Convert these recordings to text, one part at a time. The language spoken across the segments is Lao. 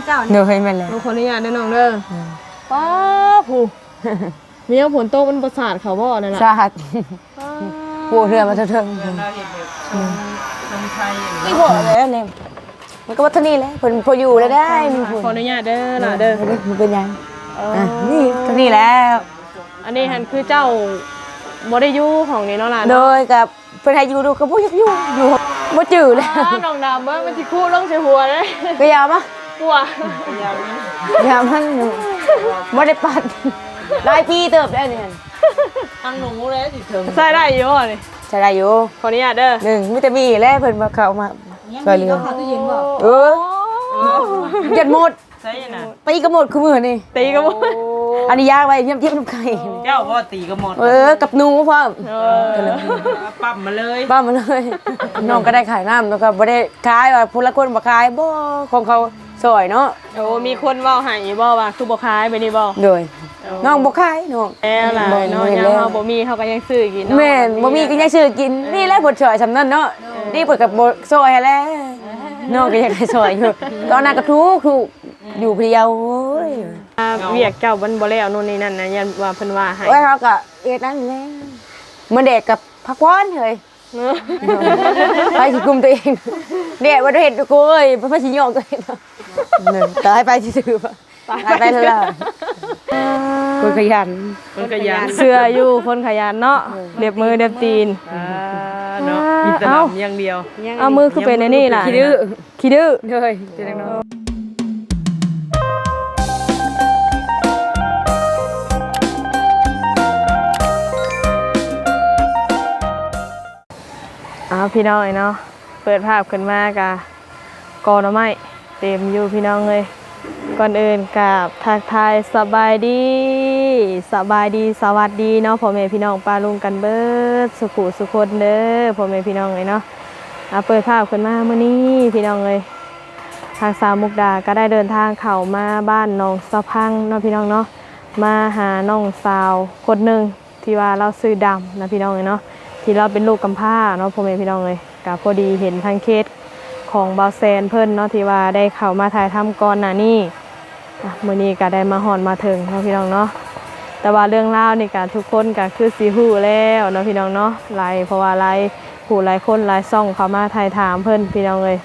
ເຈົ້ານີ້ ໂດຍ ແມ່ນແລ້ວ ໂອ້ ຂໍອະນຸຍາດເດີນ້ອງເດີ ອືມ ປ້າ ຜູ້ ມີຫຍັງຝົນຕົກມັນບໍ່ສາດເຂົາບໍ່ນັ້ນນະ ສາດ ປ້າ ໂອ້ ເຮືອນມາເທິງ ເຮືອນລາວເຮັດແບບຊົງ ຊົງໄທ ນີ້ພໍແລ້ວນີ້ ມັນກໍວ່າເທົ່ານີ້ແຫຼະ ເພິ່ນພໍຢູ່ແລ້ວໄດ້ ມີຜູ້ ຂໍອະນຸຍາດເດີຫຼ້າເດີ ບໍ່ເປັນຫຍັງ ເອີ ອ່ະ ນີ້ເທົ່ານີ້ແລ້ວ ອັນນີ້ຫັ້ນຄືເຈົ້າບໍ່ໄດ້ຢູ່ຫ້ອງນີ້ເນາະຫຼ້າເນາະ ໂດຍ ກັບ ເພິ່ນໃຫ້ຢູ່ ລູກກໍບໍ່ຢາກຢູ່ ຢູ່ ບໍ່ຈື່ແລ້ວ ອ້າ ນ້ອງດຳເອີຍ ມັນຊິຄຸລົງໃສ່ຫົວເດ້ ກໍຢ່າມາ ກົວ ຢ່າມັນ ບໍ່ໄດ້ປັດ ຫຼາຍປີເຕີບແລ້ວນີ້ ທາງໜູແຫຼະຊິເຖິງ ໃຊ້ໄດ້ຢູ່ບໍ່ນີ້ ໃຊ້ໄດ້ຢູ່ ຂໍອະນຸຍາດເດີ ໜຶ່ງ ມີແຕ່ມີແຫຼະ ເພິ່ນມາເຂົ້າມາຊ່ວຍເຫຼືອ ເອີ ຢ້ານໝົດ ໃຊ່ນະ ຕີກັບໝົດ ຄືມື້ນີ້ ຕີກັບໝົດ ໂອ້ ອັນນີ້ຢາກໄວ້ ຢຽບ ຢຽບນຳໄກ່ ເຈົ້າບໍ່ຕີກັບໝົດ ເອີ ກັບໜູພ້ອມ ເອີ ປ້ຳມາເລີຍ ປ້ຳມາເລີຍ ນ້ອງກໍໄດ້ຂາຍນ້ຳ ແລ້ວກໍບໍ່ໄດ້ຂາຍ ວ່າຜູ້ລາງຄົນບໍ່ຂາຍ ບໍ່ ຂອງເຂົາຊ່ອຍເນາະ ໂອ້ ມີຄົນເວົ້າໃຫ້ຢູ່ບໍ່ວ່າຄືບໍ່ຂາຍແບບນີ້ບໍ່ ໂດຍ ໂອ້ ນ້ອງບໍ່ຂາຍນ້ອງ ແລ້ວຫຼ້າເນາະ ຍາມເຮົາບໍ່ມີເຮົາກໍຍັງຊື້ກິນເນາະ ແມ່ນ ບໍ່ມີກໍຍັງຊື້ກິນ ເອີ ນີ້ແຫຼະເພິ່ນຊ່ອຍສ່ຳນັ້ນເນາະ ເອີ ນີ້ເພິ່ນກໍບໍ່ຊ່ອຍໃຫ້ແລ້ວ ເອີ ນ້ອງກໍຢາກໃຫ້ຊ່ອຍຢູ່ ຕອນນັ້ນກໍທຸກໆ ຢູ່ຜູ້ດຽວ ໂອ້ຍ ອ່າ ວຽກເຈົ້າມັນບໍ່ແລ້ວໂນ່ນນີ້ນັ້ນນະ ຢ້ານວ່າເພິ່ນວ່າໃຫ້ ໂອ້ຍ ເຮົາກໍເຮັດນັ້ນແຫຼະ ມື້ແດດກໍພັກຜ່ອນເຮີ້ຍ ເອີ ໃຜຊິກຸມຕົວເອງ ແດດບໍ່ໄດ້ເຮັດ ໂອ້ຍ ໃຜຊິຍອມຕົວເອງ ຕາຍໄປຊື່ໆ ຕາຍໄປແລ້ວ ຄົນຂະຫຍັນ ຄົນຂະຫຍັນ ເຊື່ອຢູ່ ຄົນຂະຫຍັນເນາະ ເອີ ເລັບມືເລັບຕີນ ອ່າ ເນາະ ມີແຕ່ດຳຢ່າງດຽວ ເອົາ ມືຄືເປັນອັນນີ້ລະ ຂີ້ດື້ ຂີ້ດື້ ໂດຍ ເປັນຈັ່ງນັ້ນ ເອົາ ພີ່ນ້ອງເອີຍເນາະ ເປີດພາບຂຶ້ນມາກະ ກໍໜໍ່ໄມ້ເຕັມຢູ່ພີ່ນ້ອງເອີຍ ກ່ອນອື່ນກາບທັກທາຍສະບາຍດີ ສະບາຍດີ ສະຫວັດດີເນາະ ພໍ່ແມ່ພີ່ນ້ອງປ້າລຸງກັນເບິດສຸຂູສຸຄົນເດີ ພໍ່ແມ່ພີ່ນ້ອງເອີຍເນາະ ອ່າ ເປີດພາບຂຶ້ນມາມື້ນີ້ພີ່ນ້ອງເອີຍ ທາງສາວມຸກດາກໍໄດ້ເດີນທາງເຂົ້າມາບ້ານໜອງສະພັງເນາະ ພີ່ນ້ອງເນາະ ມາຫານ້ອງສາວຄົນໜຶ່ງ ທີ່ວ່າລາວຊື່ດຳນະພີ່ນ້ອງເອີຍເນາະ ທີ່ລາວເປັນລູກກຳພ້າເນາະ ພໍ່ແມ່ພີ່ນ້ອງເອີຍ ກະພໍດີເຫັນທາງເຄສຂອງບ່າວແຊນເພິ່ນເນາະ ທີ່ວ່າໄດ້ເຂົ້າມາຖ່າຍທຳກ່ອນໜ້ານີ້ ອ່ະ ມື້ນີ້ກະໄດ້ມາຮອດມາເຖິງເນາະ ພີ່ນ້ອງເນາະ ແຕ່ວ່າເລື່ອງລາວນີ້ກະທຸກຄົນກະຄືຊິຮູ້ແລ້ວເນາະ ພີ່ນ້ອງເນາະ ຫຼາຍ ເພາະວ່າຫຼາຍຜູ້ຫຼາຍຄົນຫຼາຍຊ່ອງເຂົ້າມາຖ່າຍຖາມເພິ່ນ ພີ່ນ້ອງເອີຍ.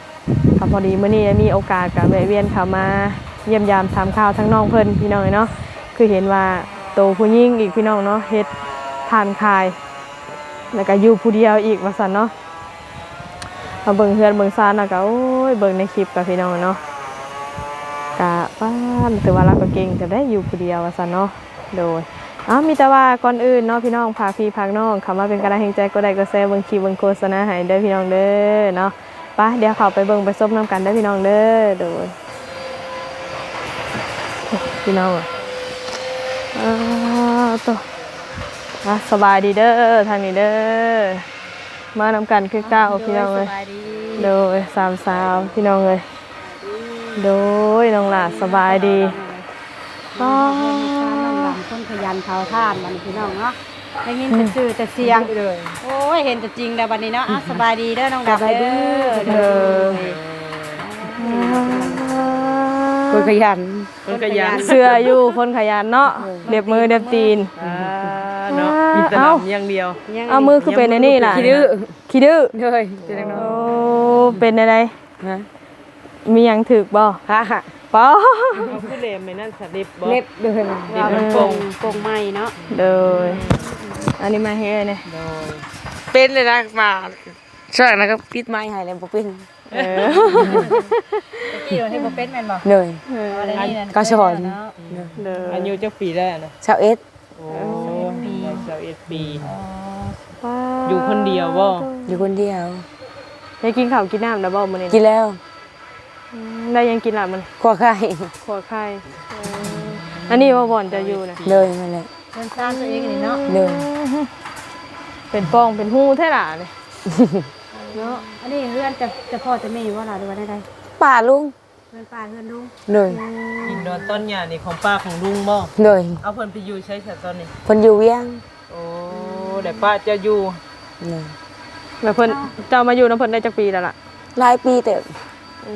ກໍພໍດີມື້ນີ້ໄດ້ມີໂອກາດກໍແວະວຽນເຂົ້າມາຢ້ຽມຢາມຖາມຂ່າວທາງນ້ອງເພິ່ນ ພີ່ນ້ອງເອີຍເນາະ ຄືເຫັນວ່າໂຕຜູ້ຍິງອີກ ພີ່ນ້ອງເນາະ ເຮັດຖ່ານຂາຍ ແລ້ວກໍຢູ່ຜູ້ດຽວອີກວ່າຊັ້ນເນາະ ມາເບິ່ງເຮືອນເບິ່ງຊານ ແລ້ວກໍ ໂອ້ຍ ເບິ່ງໃນຄລິບກໍ ພີ່ນ້ອງເນາະ ກະ ປ້າ ຖືວ່າລາວກໍເກັ່ງເຕີບໄດ໋ ຢູ່ຜູ້ດຽວວ່າຊັ້ນເນາະ ໂດຍ ເອົາ ມີແຕ່ວ່າກ່ອນອື່ນເນາະ ພີ່ນ້ອງ ຝາກພີ່ຝາກນ້ອງເຂົ້າມາເປັນກຳລັງແຮງໃຈ ກົດໄລກົດແຊ ເບິ່ງຄລິບເບິ່ງໂຄສະນາໃຫ້ເດີ ພີ່ນ້ອງເດີເນາະ. ໄປ ດຽວເຂົ້າໄປເບິ່ງໄປຊົມນຳກັນເດີພີ່ນ້ອງເດີ. ໂດຍ ພີ່ນ້ອງ ເອີ ໂຕ ອ່ະ ສະບາຍດີເດີ ທາງນີ້ເດີ ມານຳກັນຄືເກົ່າ ພີ່ນ້ອງເອີຍ. ໂດຍ ສາມສາວ ພີ່ນ້ອງເອີຍ. ໂດຍ ນ້ອງຫຼ້າ ສະບາຍດີ. ອໍ ນ້ອງດຳ ຄົນຂະຫຍັນເຜົາຖ່ານ ບັດນີ້ ພີ່ນ້ອງເນາະ. ໄດ້ຍິນແຕ່ຊື່ແຕ່ສຽງ ໂອ້ຍ ເຫັນຕົວຈິງແລ້ວບັດນີ້ເນາະ. ອ່ະ ສະບາຍດີເດີນ້ອງດຳເດີ. ເອີ ຄົນຂະຫຍັນ ຄົນຂະຫຍັນ ເຊື່ອຢູ່ ຄົນຂະຫຍັນເນາະ ເລັບມືເລັບຕີນ ອ່າ ເນາະ ມີແຕ່ດຳຢ່າງດຽວ. ເອົາ ມືຄືເປັນອັນນີ້ລະ ຂີ້ດື້ ໂດຍ ໂອ້ ເປັນແນວໃດ? ຮະ ມີຫຍັງຖືກບໍ່? ຮະ ປ້າ ເອົາຄືເລັບແມ່ນນັ້ນສະ ເລັບບໍ່? ເລັບ ໂດຍ ເລັບມັນປົ່ງ ອືມ ປົ່ງໃໝ່ເນາະ. ໂດຍ ອັນນີ້ມາໃຫ້ເອື້ອຍແດ່. ໂດຍ ເປັນເລີຍນະ ມາຊ່ວງນັ້ນກໍປິດໄມໃຫ້ແລ້ວບໍ່ເປັນ. ເອີ ຕະກີ້ເຮັດບໍ່ເປັນແມ່ນບໍ່? ໂດຍ ເອີ ກໍສອນເນາະ. ໂດຍ ອາຍຸຈັກປີແລ້ວນະ? ຊາວເອັດ. ໂອ້ ຊາວເອັດປີ ຊາວເອັດປີ. ອໍ ຢູ່ຄົນດຽວບໍ່? ຢູ່ຄົນດຽວ. ໄດ້ກິນເຂົ້າກິນນ້ຳແລ້ວບໍ່ມື້ນີ້? ກິນແລ້ວ. ອືມ ໄດ້ຫຍັງກິນລະມື້ນີ້? ຂົ້ວໄຂ່ ຂົ້ວໄຂ່. ເອີ ອັນນີ້ບໍ່ບ່ອນເຈົ້າຢູ່ນະ? ໂດຍ ນັ້ນແຫຼະ ເຮືອນຊານຕົວເອງນີ້ເນາະ. ໂດຍ ເປັນປ່ອງເປັນຮູແທ້ລະນີ້ ເນາະ. ອັນນີ້ເຮືອນເຈົ້າ ເຈົ້າພໍ່ເຈົ້າແມ່ບໍ່ລະ ຫຼືວ່າແນວໃດ? ປ້າລຸງ ເຮືອນປ້າເຮືອນລຸງ. ໂດຍ ອືມ ດິນດອນຕອນຫຍ້ານີ້ຂອງປ້າຂອງລຸງບໍ່? ໂດຍ ເອົາ ເພິ່ນໄປຢູ່ໃສຊະຕອນນີ້? ເພິ່ນຢູ່ວຽງ. ໂອ້ ແລ້ວປ້າເຈົ້າຢູ່? ໂດຍ ແລ້ວເພິ່ນ ເຈົ້າມາຢູ່ນຳເພິ່ນໄດ້ຈັກປີແລ້ວລະ? ຫຼາຍປີເຕີບ. ອື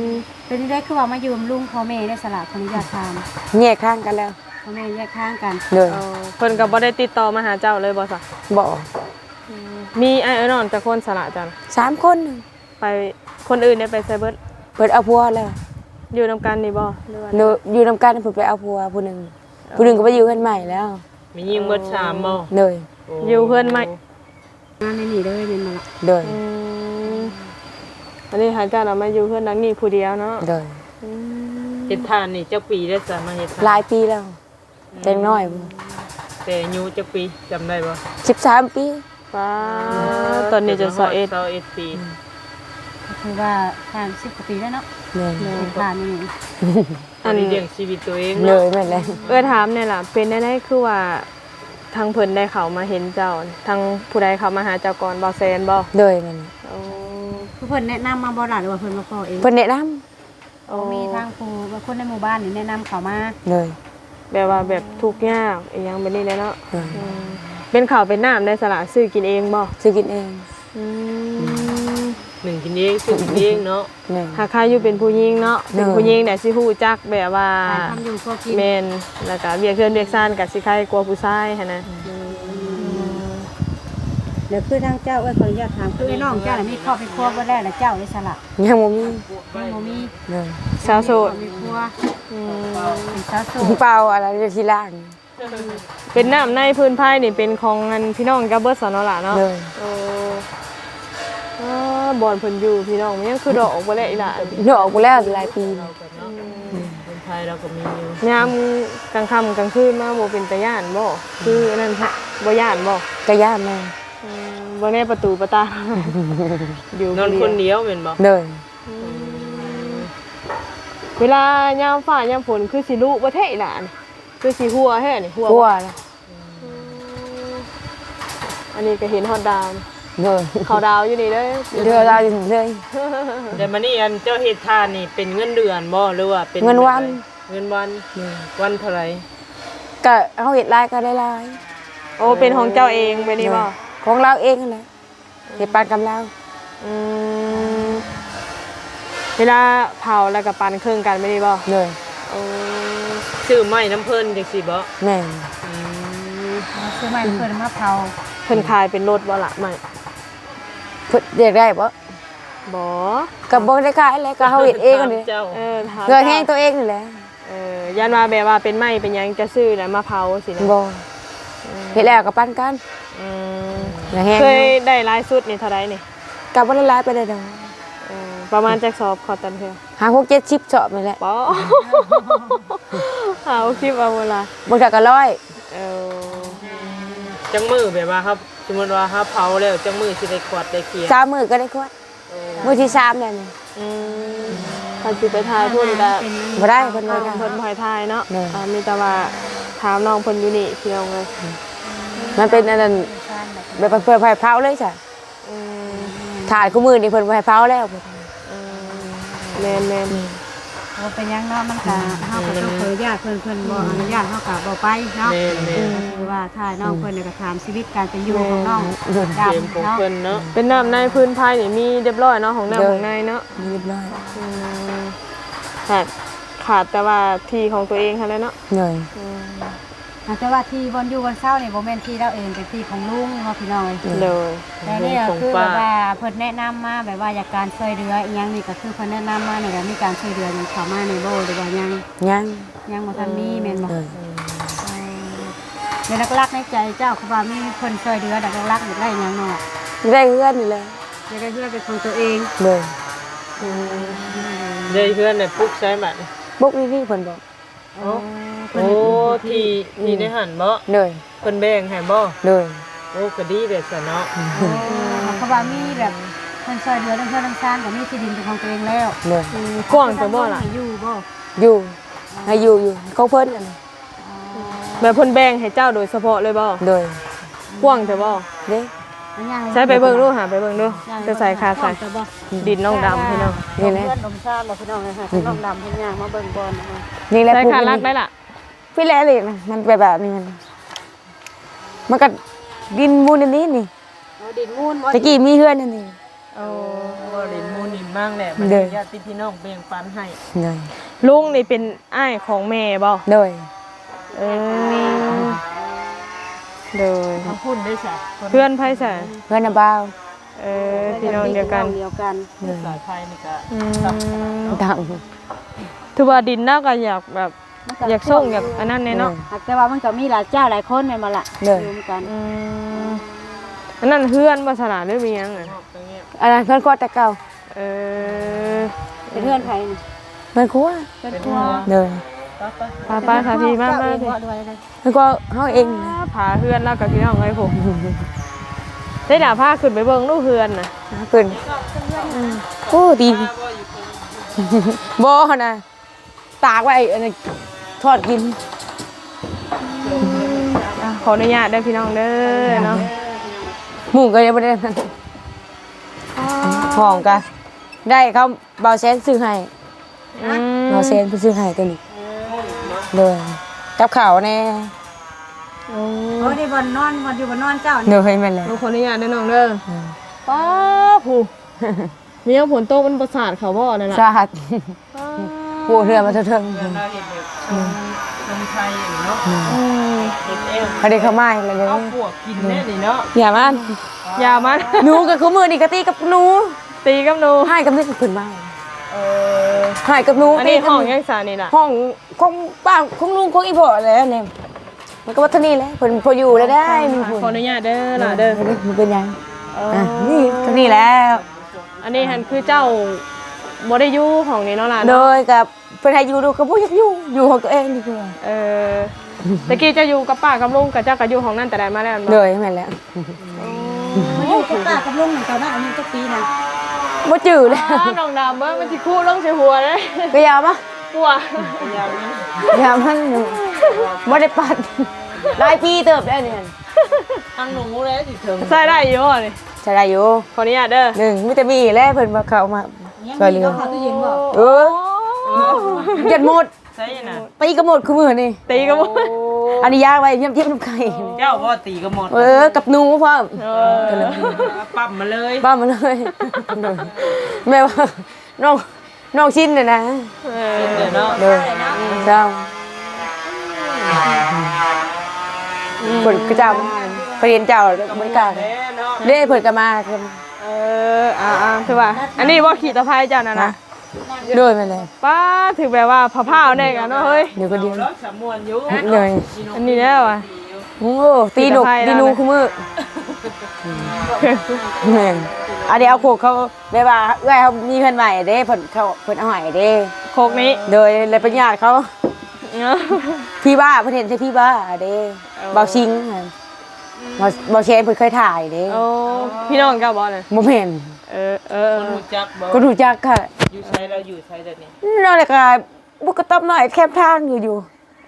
ມ ເປັນຈັ່ງໃດຄືວ່າມາຢູ່ນຳລຸງພໍ່ແມ່ໄດ້ສະລະ ຂໍອະນຸຍາດຖາມ? ແຍກທາງກັນແລ້ວ. ພໍ່ແມ່ແຍກທາງກັນ. ໂດຍ. ເອີ ເພິ່ນກໍບໍ່ໄດ້ຕິດຕໍ່ມາຫາເຈົ້າເລີຍບໍ່ຊະ? ບໍ່. ອືມ ມີອ້າຍເອື້ອຍນ້ອງຈັກຄົນສະລະເຈົ້າ? ສາມຄົນ. ໄປ ຄົນອື່ນໄດ້ໄປໃສເບິດ? ເພິ່ນເອົາຜົວແລ້ວ. ຢູ່ນຳກັນນີ້ບໍ່ ຫຼືວ່າ? ໂດຍ ຢູ່ນຳກັນ ເພິ່ນໄປເອົາຜົວຜູ້ໜຶ່ງ. ເອີ ຜູ້ໜຶ່ງກໍໄປຢູ່ເຮືອນໃໝ່ແລ້ວ. ແມ່ຍິງເບິດສາມບໍ່? ໂດຍ. ໂອ້ ຢູ່ເຮືອນໃໝ່ ມາໃນນີ້ເລີຍແມ່ນບໍ່ລະ? ໂດຍ. ອືມ ອັນນີ້ຫາເຈົ້ານະມາຢູ່ເຮືອນຫຼັງນີ້ຜູ້ດຽວເນາະ? ໂດຍ. ອືມ ເຮັດຖ່ານນີ້ຈັກປີແລ້ວຊະ ມາເຮັດຖ່ານ? ຫຼາຍປີແລ້ວ. ອືມ ແຕ່ນ້ອຍ. ແຕ່ອາຍຸຈັກປີ ຈຳໄດ້ບໍ່? ສິບສາມປີ. ປ້າ ຕອນນີ້ຈະຊາວເອັດ ຊາວເອັດປີ. ອືມ ກໍຖືວ່າຜ່ານສິບກວ່າປີແລ້ວເນາະ. ແມ່ນ. ເຮັດຖ່ານນີ້ ອັນນີ້ລ້ຽງຊີວິດຕົວເອງເນາະ. ໂດຍ ແມ່ນແລ້ວ. ເອື້ອຍ ຖາມແດ່ລະ ເປັນແນວໃດຄືວ່າ ທາງເພິ່ນໄດ້ເຂົ້າມາເຫັນເຈົ້າ ທາງຜູ້ໃດເຂົ້າມາຫາເຈົ້າກ່ອນ ບ່າວແສນບໍ່? ໂດຍ ແມ່ນ. ໂອ້ ຄືເພິ່ນແນະນຳມາບໍ່ລະ ຫຼືວ່າເພິ່ນມາຂໍເອງ? ເພິ່ນແນະນຳ. ໂອ້ ມີທາງຜູ້ ຄົນໃນໝູ່ບ້ານນີ້ແນະນຳເຂົ້າມາ. ໂດຍ. ແບບວ່າແບບທຸກຍາກອີ່ຫຍັງແບບນີ້ແຫຼະເນາະ. ໂດຍ. ອືມ ເປັນເຂົ້າເປັນນ້ຳໄດ້ສະລະ ຊື້ກິນເອງບໍ່? ຊື້ກິນເອງ. ອືມ ໜຶ້ງກິນເອງ ຊື້ກິນເອງເນາະ. ແມ່ນ. ຫາກໃຄຢູ່ເປັນຜູ້ຍິງເນາະ. ໂດຍ. ເປັນຜູ້ຍິງແຫຼະຊິຮູ້ຈັກແບບວ່າ ຫາຄຳຢູ່ພໍກິນ. ແມ່ນ. ແລ້ວກະວຽກເຮືອນວຽກຊານກະຊິໄຄກວ່າຜູ້ຊາຍຫັ້ນນະ. ອືມ ແລ້ວຄືທາງເຈົ້າ ເອີ ຂໍອະນຸຍາດຖາມ ຄືອ້າຍນ້ອງເຈົ້ານະມີຄອບມີຄົວເບິດແລ້ວ ແລ້ວເຈົ້າເດສະລະ? ຍັງບໍ່ມີ. ຍັງບໍ່ມີ. ໂດຍ. ສາວໂສດ. ມີຄອບມີຄົວ. ອືມ ເປັນສາວໂສດ. ເປົ່າ ອັນນັ້ນຢູ່ທີ່ຫຼັງ. ເປັນນ້ຳໃນພື້ນໄພນີ້ເປັນຂອງອັນພີ່ນ້ອງເຈົ້າເບິດຊັ້ນເນາະລະເນາະ? ໂດຍ. ເອີ ເອີ ບ່ອນເພິ່ນຢູ່ພີ່ນ້ອງ ມັນຍັງຄືດອກອອກບໍ່ແລ້ວອີ່ຫຼ້າ? ດອກອອກບໍ່ແລ້ວຫຼາຍປີ. ອືມ ອືມ ເປັນໄພລາວກໍມີຢູ່. ຍາມກາງຄ່ຳກາງຄືນມາບໍ່ເປັນຕາຢ້ານບໍ່? ຄືອັນນັ້ນ ບໍ່ຢ້ານບໍ່? ກໍຢ້ານແດ່. ອືມ ເບິ່ງແນ່ປະຕູປະຕາ ຢູ່ ນອນຄົນດຽວແມ່ນບໍ່? ໂດຍ. ອືມ ເວລາຍາມຟ້າຍາມຝົນຄືຊິລຸບໍ່ແທ້ອີ່ຫຼ້ານີ້? ຄືຊິຮົ່ວແທ້ນີ້ ຮົ່ວບໍ່? ຮົ່ວ. ອືມ ອັນນີ້ກໍເຫັນຮອດດາວ. ໂດຍ. ເຂົ້າດາວຢູ່ນີ້ເລີຍ. ເດືອນລາວຢູ່ນີ້ເລີຍ. ແຕ່ມານີ້ອັນເຈົ້າເຮັດທ່ານນີ້ເປັນເງິນເດືອນບໍ່ ຫຼືວ່າເປັນເງິນວັນ? ເງິນວັນ. ໂດຍ. ວັນເທົ່າໃດ? ກະເຮົາເຮັດຫຼາຍກໍໄດ້ຫຼາຍ. ໂອ້ ເປັນຂອງເຈົ້າເອງແບບນີ້ບໍ່? ໂດຍ. ຂອງລາວເອງຫັ້ນແຫຼະ. ເຮັດປານກຳລັງ. ອືມ ເວລາເຜົາແລ້ວກໍປັນເຄິ່ງກັນແບບນີ້ບໍ່? ໂດຍ. ໂອ້ ຊື້ໄມ້ນຳເພິ່ນຈັ່ງຊີ້ບໍ່? ແມ່ນ. ອືມ ຊື້ໄມ້ນຳເພິ່ນມາເຜົາ. ເພິ່ນຂາຍເປັນໂລດບໍ່ລະໄມ້? ເພິ່ນຢາກໄດ້ບໍ່? ບໍ່ ກໍບໍ່ໄດ້ຂາຍແຫຼະ ກໍເຮົາເຮັດເອງນີ້. ເອີ ເພື່ອແຮງຕົວເອງນີ້ແຫຼະ. ເອີ ຢ້ານວ່າແບບວ່າເປັນໄມ້ເປັນຫຍັງຈະຊື້ແລ້ວມາເຜົາຊີ້ນະ? ບໍ່. ອືມ ເຮັດແລ້ວກໍປັນກັນ. ອືມ ເຄີຍໄດ້ຫຼາຍສຸດນີ້ເທົ່າໃດນີ້? ກໍບໍ່ໄດ້ຫຼາຍປານໃດດອກ. ເອີ ປະມານຈັກສອບເຂົ້າແຕ່ລະເທື່ອ? ຫ້າ ຫົກ ເຈັດ ສິບສອບນີ້ແຫຼະ. ປໍ ຫ້າ ຫົກ ສິບ ເອົາບໍ່ລະ? ບາງເທື່ອກໍຮ້ອຍ. ເອີ ຈັກມື້ ແບບວ່າເຮົາ ສົມມຸດວ່າເຮົາເຜົາແລ້ວ ຈັກມື້ຊິໄດ້ຂວັດໄດ້ເຄຍ? ສາມມື້ກໍໄດ້ຂວັດ. ມື້ທີສາມແລ້ວນີ້. ອືມ ຄັນຊິໄປຖ່າຍພຸ້ນກະບໍ່ໄດ້ ເພິ່ນບໍ່ໃຫ້ ເພິ່ນບໍ່ໃຫ້ຖ່າຍເນາະ. ໂດຍ. ອ່າ ມີແຕ່ວ່າຖາມນ້ອງເພິ່ນຢູ່ນີ້ພີ່ນ້ອງເອີຍ. ມັນເປັນອັນນັ້ນ ແບບເພິ່ນບໍ່ໃຫ້ເຜົາເລີຍຊະ. ອືມ ຖ່າຍຄູ່ມື້ນີ້ເພິ່ນບໍ່ໃຫ້ເຜົາແລ້ວ. ອືມ ແມ່ນໆ. ອືມ ບໍ່ເປັນຫຍັງເນາະ ມັນກະ ເຮົາກໍຕ້ອງຂໍອະນຸຍາດເພິ່ນ ເພິ່ນບໍ່ອະນຸຍາດເຮົາກໍບໍ່ໄປເນາະ. ແມ່ນໆ. ກໍຄືວ່າຖ້ານ້ອງເພິ່ນກໍຖາມຊີວິດການເປັນຢູ່ຂອງນ້ອງດຳເນາະ ເປັນນ້ຳໃນພື້ນໄພນີ້ມີຮຽບຮ້ອຍເນາະ ຫ້ອງນ້ຳຫ້ອງໃນເນາະ ມີຮຽບຮ້ອຍ. ອືມ ຂາດ ຂາດແຕ່ວ່າທີ່ຂອງຕົວເອງຫັ້ນແຫຼະເນາະ. ໂດຍ. ອືມ ແຕ່ວ່າທີ່ບ່ອນຢູ່ບ່ອນເຊົານີ້ບໍ່ແມ່ນທີ່ລາວເອງ ເປັນທີ່ຂອງລຸງເນາະ ພີ່ນ້ອງເອີຍ. ໂດຍ. ແຕ່ນີ້ກໍຄືແບບວ່າເພິ່ນແນະນຳມາ ແບບວ່າຢາກການຊ່ວຍເຫຼືອອີ່ຫຍັງນີ້ ກໍຄືເພິ່ນແນະນຳມານີ້ແຫຼະ ມີການຊ່ວຍເຫຼືອຫຍັງເຂົ້າມາແດ່ບໍ່ ຫຼືວ່າຍັງ? ຍັງ ຍັງບໍ່ທັນມີແມ່ນບໍ່? ໂດຍ. ເອີ ແລະຫຼັກໆໃນໃຈເຈົ້າ ຄືວ່າມີເພິ່ນຊ່ວຍເຫຼືອ ຫຼັກໆຢາກໄດ້ຫຍັງເນາະ? ຢາກໄດ້ເຮືອນນີ້ແຫຼະ. ຢາກໄດ້ເຮືອນເປັນຂອງຕົວເອງ. ໂດຍ. ອືມ ໄດ້ເຮືອນແລ້ວປຸກໃສບາດນີ້? ປຸກຢູ່ນີ້ເພິ່ນບອກ. ໂອ້ ເພິ່ນ ໂອ້ ທີ່ ທີ່ໃນຫັ້ນບໍ? ໂດຍ. ເພິ່ນແບ່ງໃຫ້ບໍ? ໂດຍ. ໂອ້ ກໍດີແຫຼະຊັ້ນເນາະ. ອືມ ເຂົາວ່າມີແບບເພິ່ນຊ່ວຍເຫຼືອເລື່ອງເຮືອນເລື່ອງຊານ ກໍມີທີ່ດິນເປັນຂອງຕົວເອງແລ້ວ. ໂດຍ. ອືມ ກວ້າງແຕ່ບໍລະ? ຢູ່ບໍ? ຢູ່ ໃຫ້ຢູ່ ຢູ່ຂອງເພິ່ນ. ແບບເພິ່ນແບ່ງໃຫ້ເຈົ້າໂດຍສະເພາະເລີຍບໍ? ໂດຍ. ກວ້າງແທ້ບໍ? ເດ້. ໃສໄປເບິ່ງດູ ຫາໄປເບິ່ງດູ ຈະໃສ່ຂາໃສ່ ດິນນ້ອງດຳພີ່ນ້ອງ. ນີ້ແຫຼະ ເຮືອນລົມຊານບໍ່ພີ່ນ້ອງເອີຍ. ນ້ອງດຳເພິ່ນຍ່າງມາເບິ່ງບ່ອນ ນີ້ແຫຼະ ໃສ່ຂາຫຼັກໄດ້ລະ. ພີ່ແຫຼະ ນີ້ມັນແບບ ແບບນີ້ ມັນ ມັນກໍດິນມູນອັນນີ້ນີ້. ອໍ ດິນມູນບໍ່? ຕະກີ້ມີເຮືອນອັນນີ້. ໂອ້ ດິນມູນ ມາແຫຼະ ບັດນີ້ຍາດຕິພີ່ນ້ອງແບ່ງປັນໃຫ້. ໂດຍ ລຸງນີ້ເປັນອ້າຍຂອງແມ່ບໍ່? ໂດຍ ເອີ ໂດຍ ທາງພຸ້ນເດ້ຊະ ເຮືອນໃຜຊະ? ເຮືອນນ້າບ່າວ. ເອີ ພີ່ນ້ອງດຽວກັນ ພີ່ນ້ອງດຽວກັນ. ໂດຍ ສາຍໄຟນີ້ກະ ອືມ ດຳ. ຖືວ່າດິນລາວກະຢາກແບບ ມັນກໍ ຢາກໂສ້ງ ຢາກອັນນັ້ນແດ່ເນາະ. ໂດຍ ແຕ່ວ່າມັນກໍມີຫຼາຍເຈົ້າຫຼາຍຄົນແມ່ນບໍ່ລະ? ໂດຍ ຢູ່ນຳກັນ. ອືມ ອັນນັ້ນເຮືອນບໍ່ສະຫຼະ ຫຼືມີຫຍັງ? ອັນນັ້ນເຮືອນຄອດແຕ່ເກົ່າ. ເອີ ເປັນເຮືອນໃຜນີ້? ເຮືອນຄົວ. ເຮືອນຄົວ. ໂດຍ ໄປໆ ພາພີ່ມາ ມາ ເຈົ້າເອງບໍ່ ຫຼືວ່າໃດ? ເຮືອນຄົວເຮົາເອງ. ອ່າ ຝາເຮືອນລາວກັບພີ່ນ້ອງເອີຍພຸ້ນ. ໄດ້ລະ ພາຂຶ້ນໄປເບິ່ງດູເຮືອນນະ. ຂຶ້ນ. ອືມ ໂອ້ ດີ. ບໍ່ຫັ້ນນະ. ຕາກໄວ້ ອັນນັ້ນ ທອດກິນ. ອ່ະ ຂໍອະນຸຍາດເດີພີ່ນ້ອງເດີເນາະ. ມຸ້ງກໍຍັງບໍ່ໄດ້ ຫ້ອງກະໄດ້ ເຂົາ ບ່າວແສນຊື້ໃຫ້. ອືມ ບ່າວແສນເພິ່ນຊື້ໃຫ້ຕົວນີ້. ໂດຍ ກັບເຂົ້າແດ່. ໂອ້ ໂອ້ ນີ້ບ່ອນນອນ ບ່ອນຢູ່ບ່ອນນອນເຈົ້ານີ້. ໂດຍ ແມ່ນແຫຼະ. ໂອ້ ຂໍອະນຸຍາດເດີນ້ອງເດີ. ອືມ ປ້າ ຜູ້ ມີຫຍັງຝົນຕົກມັນບໍ່ສາດເຂົາບໍ່ນັ້ນນະ? ສາດ. ອໍ ໂອ້ ເຮືອນມາເທິງໆ ເຮືອນລາວເຮັດແບບຊົງ ຊົງໄທເນາະ. ອືມ ເຮັດເອງ. ເຂົາໄດ້ເຂົ້າມາແລ້ວເດີ ເອົາປວກກິນແນ່ນີ້ເນາະ. ຢ່າມັນ ຢ່າມັນ. ໜູກໍ ຄູ່ມື້ນີ້ກໍຕີກັບໜູ ຕີກັບໜູ ຮ້າຍກັບເດັກເພິ່ນວ່າ. ເອີ ຮ້າຍກັບໜູ. ອັນນີ້ຫ້ອງຫຍັງຊະນີ້ນະ? ຫ້ອງຂອງປ້າ ຂອງລຸງ ຂອງອີ່ພໍ່ແຫຼະນີ້. ມັນກໍວ່າເທົ່ານີ້ແຫຼະ ເພິ່ນພໍຢູ່ແລ້ວໄດ້. ຂໍອະນຸຍາດເດີຫຼ້າເດີ. ບໍ່ເປັນຫຍັງ. ເອີ ອ່ະ ນີ້ເທົ່ານີ້ແລ້ວ. ອັນນີ້ຫັ້ນຄືເຈົ້າບໍ່ໄດ້ຢູ່ຫ້ອງນີ້ເນາະຫຼ້າເນາະ? ໂດຍ ກັບເພິ່ນໃຫ້ຢູ່ ລູກກໍບໍ່ຢາກຢູ່ ຢູ່ຂອງຕົວເອງດີກວ່າ. ເອີ ແຕ່ກີ້ເຈົ້າຢູ່ກັບປ້າກັບລຸງ ກໍເຈົ້າກໍຢູ່ຫ້ອງນັ້ນແຕ່ໃດມາແລ້ວແມ່ນບໍ່? ໂດຍ ແມ່ນແລ້ວ. ໂອ້ ມາຢູ່ກັບປ້າກັບລຸງນັ້ນ ຕອນນັ້ນອາຍຸຈັກປີນະ? ບໍ່ຈື່ແລ້ວ. ອ້າ ນ້ອງດຳເອີຍ ມັນຊິຄຸລົງໃສ່ຫົວເດ້. ກໍຢ່າມາ ກົວ ຢ່າມັນ ບໍ່ໄດ້ປັດ ຫຼາຍປີເຕີບແລ້ວນີ້. ທາງໜູແຫຼະຊິເຖິງ ໃຊ້ໄດ້ຢູ່ບໍ່ນີ້? ໃຊ້ໄດ້ຢູ່. ຂໍອະນຸຍາດເດີ. ໜຶ່ງ ມີແຕ່ມີແຫຼະ ເພິ່ນມາເຂົ້າມາຊ່ວຍເຫຼືອ. ເຂົ້າຕູ້ເຢັນບໍ່? ເອີ ໂອ້ ຢ້ານໝົດ. ໃສ່ນະ ຕີກັບໝົດຄູ່ມື້ນີ້. ຕີກັບໝົດ. ໂອ້ ອັນນີ້ຢາກໄວ້ຢ້ຽມເຈັບນຳໄຂ້. ເຈົ້າບໍ່ຕີກັບໝົດ? ເອີ ກັບໜູພ້ອມ. ເອີ ປ້ຳມາເລີຍ ປ້ຳມາເລີຍ. ແມ່ນວ່າ ນ້ອງ ນ້ອງຊິນນະນະ. ເອີ ຊິນເດີເນາະ. ໂດຍ ເຈົ້າ. ອືມ ເພິ່ນກໍເຈົ້າ ເພິ່ນເຫັນເຈົ້າບໍລິການເດ້ ເພິ່ນກໍມາ. ເອີ ອ່າໆ ຄືວ່າ ອັນນີ້ບໍ່ຂີ່ຕະໄພເຈົ້ານັ້ນນະ? ໂດຍ ແມ່ນແຫຼະ. ປ້າ ຖືແບບວ່າຜາພ້າວແດ່ກະເນາະເຮີ້ຍ. ຢູ່ຄົນດຽວ ເອົາລະ ສະໝວນຢູ່. ໂດຍ ອັນນີ້ແລ້ວອະ. ໂອ້ ຕີນົກຕີໜູຄູ່ມື້. ແມ່ນ ອັນນີ້ເອົາໂຄກເຂົາ ແບບວ່າເອື້ອຍເຮົາມີເຮືອນໃໝ່ເດ້ ເພິ່ນເຂົາ ເພິ່ນເອົາໃຫ້ເດ້ ໂຄກນີ້. ໂດຍ ແລ້ວໄປຍາດເຂົາ ເອີ ຜີບ້າ ເພິ່ນເຫັນໃສ່ຜີບ້າເດ້. ເອີ ບ່າວຊິງ ອືມ ບ່າວ ບ່າວແຊນເພິ່ນເຄີຍຖ່າຍເດ້. ໂອ້ ພີ່ນ້ອງເຈົ້າບໍ່ນະ? ບໍ່ແມ່ນ. ເອີ ເອີ ຄົນຮູ້ຈັກບໍ່? ຄົນຮູ້ຈັກກະ. ຢູ່ໃສລະ ຢູ່ໃສດຽວນີ້? ນອນລະກະບຸກກະຕອບນ້ອຍແຄມທາງຢູ່ ຢູ່.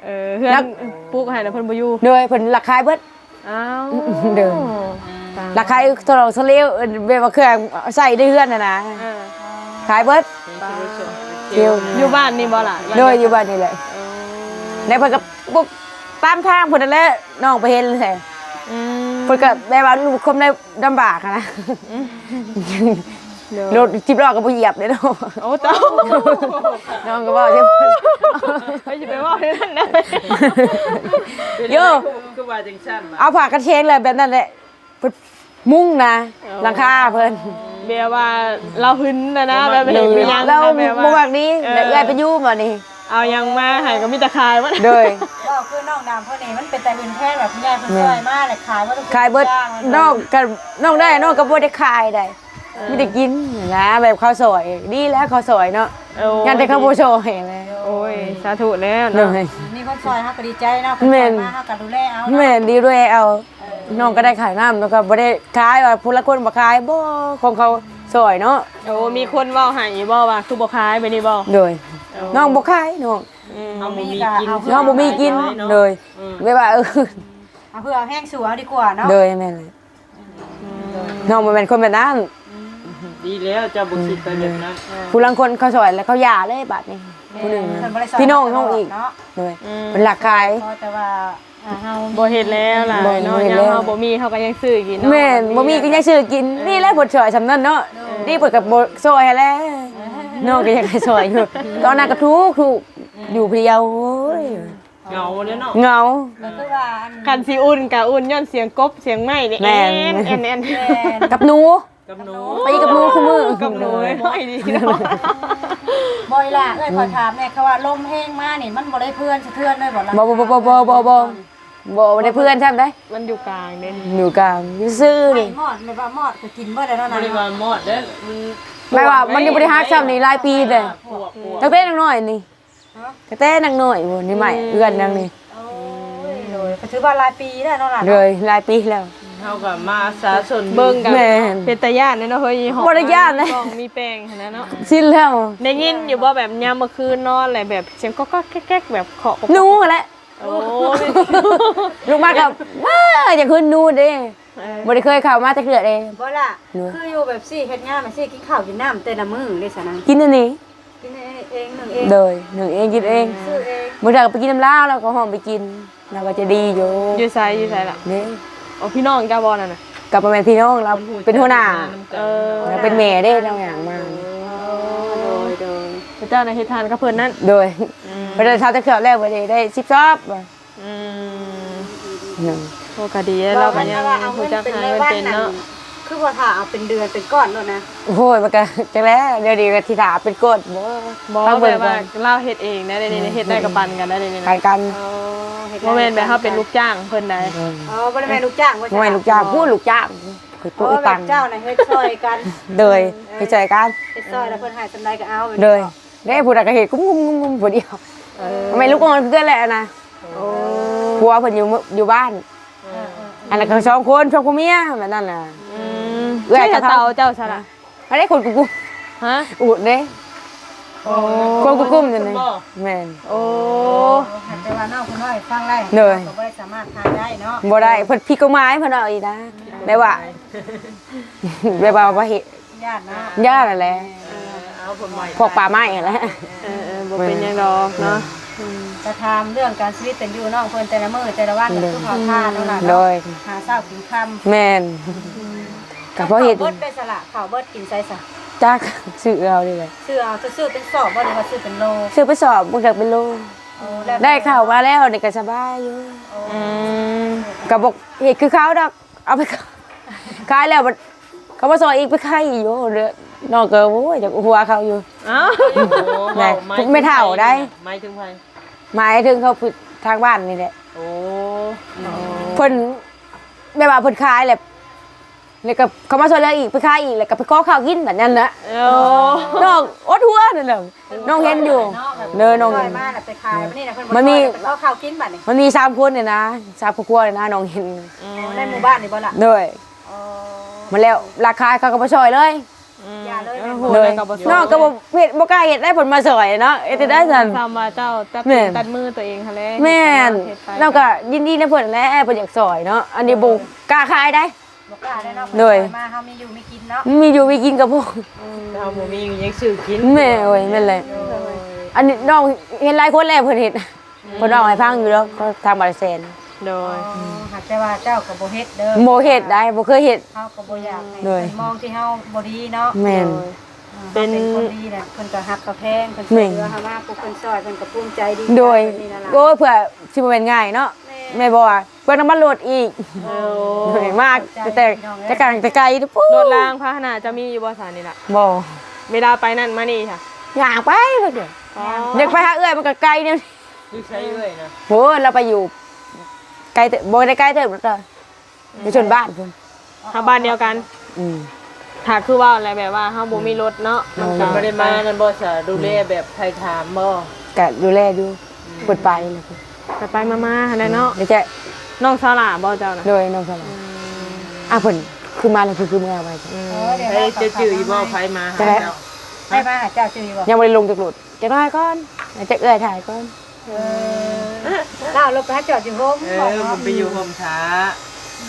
ເອີ ເຮືອນປຸກໃຫ້ນະ ເພິ່ນບໍ່ຢູ່. ໂດຍ ເພິ່ນລັກຂາຍເບິດ. ອ້າວ ໂດຍ ອືມ ລັກຂາຍໂທລະສະເລວ ແບບວ່າເຄື່ອງໃຊ້ໃນເຮືອນຫັ້ນນະ. ເອີ ຂາຍເບິດ. ຢູ່ບ້ານນີ້ບໍ່ລະ? ໂດຍ ຢູ່ບ້ານນີ້ແຫຼະ. ເອີ ແລ້ວເພິ່ນກໍບຸກຕາມທາງເພິ່ນນັ້ນແຫຼະ ນ້ອງໄປເຫັນແຫຼະ. ອືມ ເພິ່ນກໍແບບວ່າລູກຄົນໃນລຳບາກຫັ້ນນະ. ອືມ ໂດຍ ລົດສິບລໍ້ກໍບໍ່ຢຽບເດ້ເນາະ. ໂອ້ ເຈົ້າ ນ້ອງກໍເວົ້າເດ້. ເອີ ຢ່າໄປເວົ້າແນວນັ້ນເດີ. ໂຢ ຄືວ່າຈັ່ງຊັ້ນ ເອົາຜ້າກັນແຂງແຫຼະ ແບບນັ້ນແຫຼະ ເພິ່ນມຸງນະ. ເອີ ຫຼັງຄາເພິ່ນ ແບບວ່າລາວຫຶນນະນະ ແບບເຫັນມີຫຍັງ ລາວບໍ່ມັກນີ້. ເອີ ແລ້ວເອື້ອຍໄປຢູ່ບໍ່ນີ້ ເອົາຫຍັງມາໃຫ້ກໍມີແຕ່ຂາຍໝົດ. ໂດຍ ເວົ້າຄືນ້ອງດຳເພິ່ນນີ້ ມັນເປັນຕາຫຶນແທ້ ແບບຜູ້ໃຫຍ່ເພິ່ນ ແມ່ນ ຊ່ວຍມາແຫຼະ ຂາຍໝົດ ຂາຍເບິດ. ນ້ອງກໍ ນ້ອງໄດ້ ນ້ອງກໍບໍ່ໄດ້ຂາຍໄດ໋. ເອີ ມີແຕ່ກິນນະ ແບບເຂົາຊ່ອຍ ດີແລ້ວເຂົາຊ່ອຍເນາະ. ໂອ້ ຢ້ານແຕ່ເຂົາບໍ່ຊ່ອຍແຫຼະ. ໂອ້ຍ ສາທຸແລ້ວເນາະ. ໂດຍ ມີຄົນຊ່ອຍເຮົາກໍດີໃຈເນາະ. ແມ່ນ ເພິ່ນຊ່ອຍມາເຮົາກໍດູແລເອົາເນາະ. ແມ່ນ ດີດ້ວຍເອົາ. ເອີ ນ້ອງກໍໄດ້ຂາຍນ້ຳ ແລ້ວກໍບໍ່ໄດ້ຂາຍວ່າຜູ້ລາງຄົນບໍ່ຂາຍບໍ່ ຂອງເຂົາຊ່ອຍເນາະ. ໂອ້ ມີຄົນເວົ້າໃຫ້ຢູ່ບໍ່ວ່າຄືບໍ່ຂາຍແບບນີ້ບໍ່? ໂດຍ ໂອ້ ນ້ອງບໍ່ຂາຍນ້ອງ. ອືມ ນ້ອງບໍ່ມີກິນ ນ້ອງບໍ່ມີກິນ. ໂດຍ ອືມ ແບບວ່າ ເອີ ເອົາເພື່ອເອົາແຮງສູ້ເອົາດີກວ່າເນາະ. ໂດຍ ແມ່ນແຫຼະ. ອືມ ນ້ອງບໍ່ແມ່ນຄົນແບບນັ້ນ. ອືມ ດີແລ້ວເຈົ້າບໍ່ຄິດໄປແບບນັ້ນ. ອືມ ຜູ້ລາງຄົນເຂົາຊ່ອຍແລ້ວເຂົາຢ່າເລີຍບາດນີ້. ແມ່ນ ຜູ້ໜຶ່ງ ເພິ່ນບໍ່ໄດ້ຊ່ອຍ ພີ່ນ້ອງເຮົາອີກເນາະ. ໂດຍ ອືມ ເພິ່ນລັກຂາຍ ພໍແຕ່ວ່າ ອ່າ ເຮົາບໍ່ເຮັດແລ້ວຫຼາຍເນາະ. ບໍ່ເຮັດແລ້ວ ຍາມເຮົາບໍ່ມີເຮົາກໍຍັງຊື້ກິນເນາະ. ແມ່ນ ບໍ່ມີກໍຍັງຊື້ກິນ. ເອີ ນີ້ແຫຼະບົດຊ່ອຍສ່ຳນັ້ນເນາະ. ໂດຍ ນີ້ເພິ່ນກໍບໍ່ຊ່ອຍຫັ້ນແຫຼະ ນ້ອງກໍຢາກໃຫ້ຊ່ອຍຢູ່ ຕອນນັ້ນກໍທຸກໆ ຢູ່ຜູ້ດຽວ ໂອ້ຍ ເຫງົາເດ້ເນາະ ເຫງົາ ກໍຄືວ່າອັນ ຄັນຊິອຸ່ນກໍອຸ່ນຍ້ອນສຽງກົບສຽງໄມ້ນີ້ ແມ່ນ ແອນໆ ແມ່ນ ກັບໜູ ກັບໜູ ໄປກັບໜູຄູ່ມື້ ກັບໜູນ້ອຍດີເນາະ ບໍ່ອີ່ຫຼ້າ ເອື້ອຍຂໍຖາມແດ່ ຄຳວ່າລົມແຮງມານີ້ ມັນບໍ່ໄດ້ເພື່ອນສະເທືອນເລີຍບໍ່ລະ? ບໍ່ ບໍ່ ບໍ່ ບໍ່ ບໍ່ ບໍ່ ບໍ່ ບໍ່ ບໍ່ໄດ້ເພື່ອນຊ້ຳໃດ໋ ມັນຢູ່ກາງເດ້ ຢູ່ກາງ ຢູ່ຊື່ນີ້ ໄມ້ມອດ ແມ່ນວ່າມອດກໍກິນເບິດແລ້ວເນາະ ບໍ່ໄດ້ວ່າມອດເດ້ ມັນ ແມ່ນວ່າມັນຍັງບໍ່ໄດ້ຫັກຊ້ຳນີ້ ຫຼາຍປີເດ້ ພວກ ພວກ ຕັ້ງແຕ່ນ້ອຍໆນີ້ ຮະ? ຕັ້ງແຕ່ນ້ອຍພຸ້ນນີ້ ໄມ້ ອືມ ເຮືອນນາງນີ້ ໂອ້ຍ ໂດຍ ກໍຖືວ່າຫຼາຍປີແລ້ວເນາະຫຼານເນາະ ໂດຍ ຫຼາຍປີແລ້ວ ເຮົາກໍມາສາຊົນເບິ່ງກັນ ແມ່ນ ເປັນຕາຢ້ານເດ້ເນາະ ເຮີ້ຍ ມີຫ້ອງ ບໍ່ໄດ້ຢ້ານນະ ມີຫ້ອງ ມີແປງຫັ້ນນະເນາະ ຊິນແລ້ວ ໄດ້ຍິນຢູ່ບໍ່ ແບບຍາມມື້ຄືນນອນແລ້ວ ແບບສຽງກອກໆແກກໆ ແບບເຄາະ ໜູຫັ້ນແຫຼະ ໂອ້ຍ ລຸກມາກໍ ເອີ ຢາກຄືນໜູເດ້ ເອີ ບໍ່ໄດ້ເຄີຍເຂົ້າມາຈັກເທື່ອເດ້ ບໍ່ລະ ໂດຍ ຄືຢູ່ແບບຊີ້ ເຮັດງານແບບຊີ້ ກິນເຂົ້າກິນນ້ຳແຕ່ລະມື້ເດ້ຊັ້ນນະ ກິນອັນນີ້ ກິນເອງ ໜຶ້ງເອງ ໂດຍ ໜຶ້ງເອງ ກິນເອງ ຊື້ເອງ ບາງເທື່ອກໍໄປກິນນຳລາວ ລາວກໍຮ້ອງໄປກິນ ລາວວ່າໃຈດີຢູ່ ຢູ່ໃສ ຢູ່ໃສລະ ເດ້ ໂອ້ ພີ່ນ້ອງເຈົ້າບໍ່ນັ້ນນະ ກໍບໍ່ແມ່ນພີ່ນ້ອງ ລາວເປັນຫົວໜ້າ ເອີ ລາວເປັນແມ່ເດ້ ລາວຍ່າງມາ ອໍ ໂດຍ ໂດຍ ເຈົ້ານະເຮັດທານກັບເພິ່ນນັ້ນ ໂດຍ ອືມ ເພິ່ນໄດ້ຊາວຈັກຊອບແລ້ວ ເພິ່ນໄດ້ສິບຊອບ ອືມ ໂອ້ ກໍດີ ລາວກໍຍັງຮູ້ຈັກຫາເງິນເປັນເນາະ ຄືບໍ່ຖ້າເອົາເປັນເດືອນເປັນກ້ອນໂລດນະ ໂອ້ຍ ມັນກໍຈັກແຫຼະ ດຽວນີ້ກໍຊິຖ້າເປັນກ້ອນບໍ່ ບໍ່ ແບບວ່າລາວເຮັດເອງນະ ດຽວນີ້ເຮັດໄດ້ກໍປັນກັນນະ ດຽວນີ້ ປັນກັນ ອໍ ເຮັດ ບໍ່ແມ່ນແບບເຮົາເປັນລູກຈ້າງເພິ່ນໃດ ອໍ ບໍ່ໄດ້ແມ່ນລູກຈ້າງ ບໍ່ແມ່ນລູກຈ້າງ ຜູ້ລູກຈ້າງ ຜູ້ ຜູ້ ແບບເຈົ້ານະເຮັດຊ່ອຍກັນ ໂດຍ ເອີ ເຮັດຊ່ອຍກັນ ເຮັດຊ່ອຍແລ້ວເພິ່ນໃຫ້ສ່ຳໃດກໍເອົາ ໂດຍ ເດ້ ຜູ້ໃດກໍເຮັດກຸ້ມໆໆຜູ້ດຽວ ເອີ ແມ່ນລູກອ່ອນຄືກັນແຫຼະນະ ໂອ້ ຜົວເພິ່ນຢູ່ ຢູ່ບ້ານ ເອີໆໆ ອັນນັ້ນກໍສອງຄົນ ສອງຜົວເມຍແບບນັ້ນນະ ອືມ ເອື້ອຍກັບເຂົາ ໃຜເອົາເຈົ້າຊະລະ ອັນນີ້ຄົນກຸ້ມ ຮະ ອຸດເດ້ ໂອ້ ຄົນກຸ້ມ ແມ່ນ ໂອ້ ແຕ່ວ່ານ້ອງເພິ່ນເວົ້າໃຫ້ຟັງແລ້ວ ໂດຍ ກໍບໍ່ໄດ້ສາມາດຖ່າຍໄດ້ເນາະ ບໍ່ໄດ້ ເພິ່ນຜິດກົດໝາຍ ເພິ່ນເວົ້າອີກນະ ແບບວ່າ ແບບວ່າບໍ່ເຮັດ ຢ້ານເນາະ ຢ້ານຫັ້ນແຫຼະ ເອີ ເອົາຜົນໄມ້ ພວກປ່າໄມ້ຫັ້ນແຫຼະ ເອີໆ ບໍ່ເປັນຫຍັງດອກເນາະ ອືມ ກໍຖາມເລື່ອງການຊີວິດເປັນຢູ່ນ້ອງເພິ່ນແຕ່ລະມື້ແຕ່ລະວັນ ກໍຄືເຜົາຖ່ານເນາະ ໂດຍ ຫາເຊົ້າກິນຄ່ຳ ແມ່ນ ອືມ ກໍພໍເຮັດ ເຂົ້າເບິດໄດ້ສະລະ ເຂົ້າເບິດກິນໃສຊະ ຈັກ ຊື້ເອົານີ້ແຫຼະ ຊື້ເອົາ ຊື້ເປັນສອບບໍ່ ຫຼືວ່າຊື້ເປັນໂລ ຊື້ເປັນສອບ ບາງເທື່ອເປັນໂລ ໂອ້ ໄດ້ເຂົ້າມາແລ້ວນີ້ກໍສະບາຍຢູ່ ອືມ ກໍບໍ່ເຮັດຄືເຂົາດອກ ເອົາໄປຂາຍແລ້ວບັດເຂົາມາຊ່ອຍອີກ ໄປຂາຍອີກຢູ່ ນ້ອງກໍ ໂອ້ຍ ຢາກຫົວເຂົາຢູ່ ອ້າວ ແມ່ເຖົ້າໃດ ໝາຍເຖິງໃຜ ໝາຍເຖິງເຂົາທາງບ້ານນີ້ແຫຼະ ໂອ້ ເພິ່ນແບບວ່າເພິ່ນຂາຍແລ້ວ ແລ້ວກໍເຂົາມາຊ່ວຍເຫຼືອອີກ ໄປຂາຍອີກ ແລ້ວກໍໄປຂໍເຂົ້າກິນແບບນັ້ນນະ ໂອ້ ນ້ອງອົດຫົວນັ້ນແຫຼະ ນ້ອງເຫັນຢູ່ ເດີ ນ້ອງເຫັນ ມັນມີ ເຂົາເຂົ້າກິນບັດນີ້ ມັນມີສາມຄົນນີ້ນະ ສາມຄອບຄົວນີ້ນະ ນ້ອງເຫັນ ໃນໝູ່ບ້ານນີ້ບໍ່ລະ ໂດຍ ອໍ ມາແລ້ວລາຄາເຂົາກໍບໍ່ຊ່ອຍເລີຍ ຢ່າເລີຍ ເອີ ແມ່ນບໍ່ ເລີຍ ນ້ອງກໍບໍ່ເຮັດ ບໍ່ກ້າເຮັດໄດ້ ເພິ່ນມາຊ່ອຍເນາະ ເຮັດໄດ້ຊັ້ນ ສ່ຳວ່າເຈົ້າຕັດ ແມ່ນ ຕັດມືຕົວເອງຫັ້ນແຫຼະ ແມ່ນ ເຮັດໄປ ນ້ອງກໍຍິນດີນຳເພິ່ນແຫຼະ ເພິ່ນຢາກຊ່ອຍເນາະ ອັນນີ້ບໍ່ກ້າຂາຍໄດ ບໍ່ກ້າແລ້ວເນາະ ໂດຍ ມາເຮົາມີຢູ່ມີກິນເນາະ ມີຢູ່ມີກິນກໍພໍ ອືມ ເຮົາບໍ່ມີກໍຍັງຊື້ກິນ ແມ່ ໂອ້ຍ ແມ່ນແຫຼະ ໂດຍ ອັນນີ້ນ້ອງເຫັນຫຼາຍຄົນແລ້ວເພິ່ນເຮັດ ອືມ ເພິ່ນເວົ້າໃຫ້ຟັງຢູ່ດອກ ທາງບ້ານແສນ ໂດຍ ອໍ ຫາກແຕ່ວ່າເຈົ້າກໍບໍ່ເຮັດເດີ ບໍ່ເຮັດໄດ ບໍ່ເຄີຍເຮັດ ເຮົາກໍບໍ່ຢາກໃຫ້ ໂດຍ ເພິ່ນມອງທີ່ເຮົາບໍ່ດີເນາະ ແມ່ນ ໂດຍ ເປັນ ເຮົາເປັນຄົນດີແຫຼະ ເພິ່ນກໍຮັກກໍແພງ ເພິ່ນຊ່ວຍເຫຼືອເຮົາມາ ຜູ້ເພິ່ນຊ່ອຍ ເພິ່ນກໍພູມໃຈດີ ໂດຍ ແບບນີ້ນະລະ ໂອ້ຍ ເພື່ອຊິບໍ່ແມ່ນງ່າຍເນາະ ແມ່ນ ແມ່ນບໍ່ວ່າ ເບິ່ງນ້ຳມັນລົດອີກ ໂອ້ ມາແຕ່ ແຕ່ກາງແຕ່ໄກພຸ້ນ ລົດລາງພາຫະນະຈະມີຢູ່ບໍ່ຊະນີ້ລະ ບໍ່ ເວລາໄປນັ້ນມານີ້ຊະ ຍ່າງໄປ ອໍ ຢາກໄປຫາເອື້ອຍ ມັນກໍໄກແນວ ຢູ່ໃສເອື້ອຍນະ ໂຫ ລາວໄປຢູ່ໄກເຕີບ ບໍ່ໄດ້ໄກເຕີບ ຢູ່ຊົນບ້ານພຸ້ນ ເຮົາບ້ານດຽວກັນ ອືມ ຖ້າຄືເວົ້າແຫຼະ ແບບວ່າເຮົາບໍ່ມີລົດເນາະ ອືມ ມັນກໍບໍ່ໄດ້ມານັ້ນບໍ່ຊະ ດູແລແບບໄຖ່ຖາມບໍ່ ກະດູແລຢູ່ ອືມ ເພິ່ນໄປແລ້ວ ໄປໆມາໆຫັ້ນແຫຼະເນາະ ແຕ່ນ້ອງສາວຫຼ້າບໍ່ເຈົ້ານະ ໂດຍ ນ້ອງສາວຫຼ້າ ອືມ ອ່າ ເພິ່ນຄືມາແລ້ວ ເພິ່ນຄືເມືອໄວ ອືມ ເອີ ເຈົ້າຈື່ຢູ່ບໍ່ ໃຜມາຫາເຈົ້າ ໃຜມາຫາເຈົ້າຈື່ຢູ່ບໍ່ ຍັງບໍ່ໄດ້ລົງຈາກລົດ ຈັກໜ້ອຍກ່ອນ ໃຫ້ຈັກເອື້ອຍຖ່າຍກ່ອນ ເອີ ລາວລົດໄປຫາຈອດຢູ່ໂຮມ ເອີ ບໍ່ເນາະ ໄປຢູ່ໂຮມຖ້າ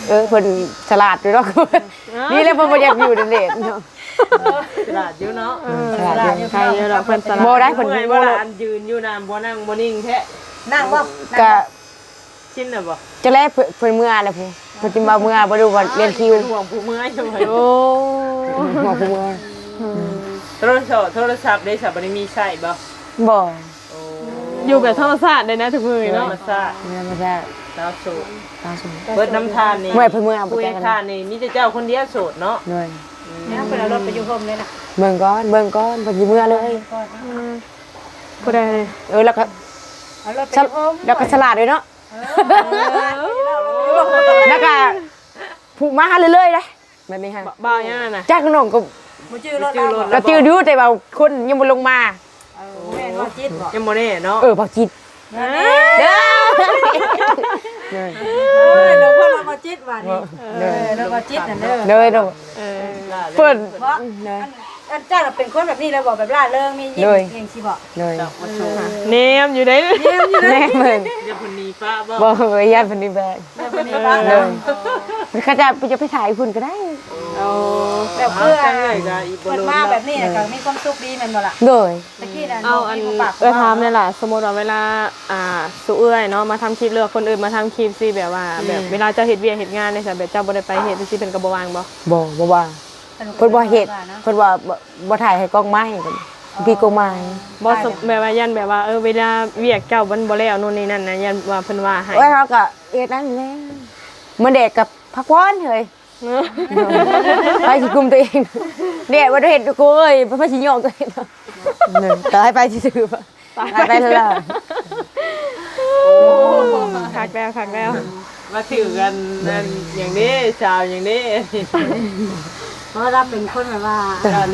ເອີ ເພິ່ນສະຫຼາດຢູ່ດອກ ເອີ ນີ້ແຫຼະເພິ່ນບໍ່ຢາກຢູ່ເດດເນາະ ສະຫຼາດຢູ່ເນາະ ເອີ ສະຫຼາດຢູ່ ໃຄຢູ່ດອກ ເພິ່ນສະຫຼາດ ບໍ່ໄດ້ ເພິ່ນ ເມື່ອຍບໍ່ລະ ອັນຢືນຢູ່ນະ ບໍ່ນັ່ງບໍ່ນິ່ງແທ້ ນັ່ງບໍ່ ກະ ຊິນແລ້ວບໍ່ ຈັກແລະ ເພິ່ນ ເພິ່ນເມືອແລ້ວພຸ້ນ ເພິ່ນຊິມາເມືອບໍ່ຮູ້ວ່າລຽນຄິວ ເປັນຫ່ວງຜູ້ເມືອຢູ່ ໂອ້ ເປັນຫ່ວງຜູ້ເມືອ ໂທລະສະ ໂທລະສັບເດ້ ສະ ບໍ່ໄດ້ມີໃຊ້ບໍ່? ບໍ່. ໂອ້ ຢູ່ແບບທຳມະຊາດເດ້ນະ ທຸກມື້ນີ້ເນາະ. ທຳມະຊາດ ທຳມະຊາດ. ສາວໂສດ ສາວໂສດ ເບິດນຳທ່ານນີ້. ເມື່ອຍເພິ່ນເມື່ອຍ ຜູ້ເຮັດທ່ານນີ້ມີແຕ່ເຈົ້າຄົນດຽວໂສດເນາະ. ໂດຍ. ອືມ ເພິ່ນເອົາລົດໄປຢູ່ໂຮມເລີຍນະ. ເບິ່ງກ່ອນ ເບິ່ງກ່ອນ ເພິ່ນຊິເມື່ອເລີຍ. ອືມ ຜູ້ໃດ? ເອີ ແລ້ວກໍ ເອົາລົດໄປຢູ່ໂຮມ ແລ້ວກໍສະຫຼາດດ້ວຍເນາະ. ເອີ ແລ້ວກໍຜູ້ມາເລື້ອຍໆເດ້. ແບບນີ້ຫະ ບ່າວຫຍັງນັ້ນນະ? ຈັກ ນ້ອງກໍບໍ່ຈື່ລົດລາວ. ກໍຈື່ຢູ່ ແຕ່ວ່າຄົນຍັງບໍ່ລົງມາ. ເອີ ແມ່ນບໍ່ຈິດບໍ່? ຍັງບໍ່ແນ່ເນາະ. ເອີ ບໍ່ຈິດ. ເອີ ເດີ ເອີ ນ້ອງເພິ່ນວ່າບໍ່ຈິດວ່ານີ້. ເອີ ນ້ອງບໍ່ຈິດນັ້ນເດີ. ເດີ ເດີ ເອີ ເພິ່ນ ເພາະ ເອີ ອັນ ອັນເຈົ້າເປັນຄົນແບບນີ້ແລ້ວບໍ່? ແບບລ່າເລີງ ມີຍິ້ມຫຍັງຊີ້ບໍ່? ໂດຍ ແນມຢູ່ເດ້ ແນມຢູ່ເດ້. ຢ້ານເພິ່ນໜີປ້າບໍ່? ບໍ່ ຢ້ານເພິ່ນໜີແບກ. ແບບນີ້ວ່າ ໂດຍ ເຂົາເຈົ້າຈະໄປຖ່າຍພຸ້ນກໍໄດ້. ໂອ້ ແບບເພື່ອ ເພິ່ນມາແບບນີ້ກໍມີຄວາມສຸກດີແມ່ນບໍ່ລະ? ໂດຍ. ຕະກີ້ນັ້ນ ເອົາ ອັນ ເອື້ອຍຖາມແດ່ລະ ສົມມຸດວ່າເວລາ ອ່າ ສູ່ເອື້ອຍເນາະ ມາທຳຄລິບ ຫຼືວ່າຄົນອື່ນມາທຳຄລິບຊີ້ ແບບວ່າ ອືມ ແບບເວລາເຈົ້າເຮັດວຽກເຮັດງານເດ ແບບເຈົ້າບໍ່ໄດ້ໄປເຮັດຈັ່ງຊີ້ ເພິ່ນກໍບໍ່ວ່າຫຍັງບໍ່? ບໍ່ ບໍ່ວ່າ. ເພິ່ນບໍ່ເຮັດ ເພິ່ນວ່າບໍ່ ບໍ່ຖ່າຍໃຫ້ກ້ອງໄມ້ ຜິດກົດໝາຍ. ບໍ່ ແບບວ່າຢ້ານແບບວ່າ ເອີ ເວລາວຽກເຈົ້າມັນບໍ່ແລ້ວ ໂນ່ນນີ້ນັ້ນນະ ຢ້ານວ່າເພິ່ນວ່າໃຫ້. ໂອ້ຍ ເຮົາກໍເຮັດນັ້ນແຫຼະ ມື້ແດດກໍພັກຜ່ອນເຮີ້ຍ. ໃຜຊິກຸມຕົວເອງ ແດດບໍ່ໄດ້ເຮັດ ໂອ້ຍ ໃຜຊິຍ້ອງຕົວເອງ. ຕາຍໄປຊື່ໆ ຕາຍໄປແລ້ວ. ໂອ້ ຄັກແລ້ວ ຄັກແລ້ວ. ມາຖືກກັນນັ້ນຫຍັງເດ້ ຊາວຫຍັງເດ້. ເພາະວ່າລາວເປັນຄົນແບບວ່າ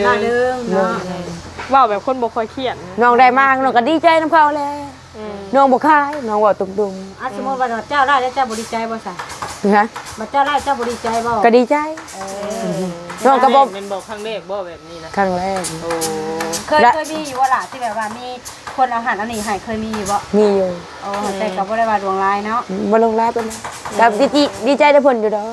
ລ່າເລີງເນາະ ເວົ້າແບບຄົນບໍ່ຄ່ອຍຄຽດ. ນ້ອງໄດ້ມາ ນ້ອງກໍດີໃຈນຳເຂົາແຫຼະ. ອືມ ນ້ອງບໍ່ຂາຍ ນ້ອງເວົ້າຕົງໆ. ອ່ະ ສົມມຸດວ່າເຈົ້າໄດ້ແລ້ວ ເຈົ້າບໍ່ດີໃຈບໍ່ຊະ? ຮະ? ບັດເຈົ້າໄດ້ ເຈົ້າບໍ່ດີໃຈບໍ່? ກໍດີໃຈ. ເອີ ນ້ອງກໍບໍ່ ແມ່ນບໍ່ ຄັ້ງແລກບໍ່ແບບນີ້ນະ? ຄັ້ງແລກ. ໂອ້ ເຄີຍ ເຄີຍມີຢູ່ບໍ່ລະ ທີ່ແບບວ່າມີ ຄົນເອົາຫັ້ນເອົານີ້ໃຫ້ ເຄີຍມີຢູ່ບໍ່? ມີຢູ່. ໂອ້ ແຕ່ກໍບໍ່ໄດ້ວ່າຫຼວງຫຼາຍເນາະ. ອືມ ບໍ່ຫຼວງຫຼາຍປານໃດ ອືມ ກໍດີ ດີໃຈນຳເພິ່ນຢູ່ດອກ.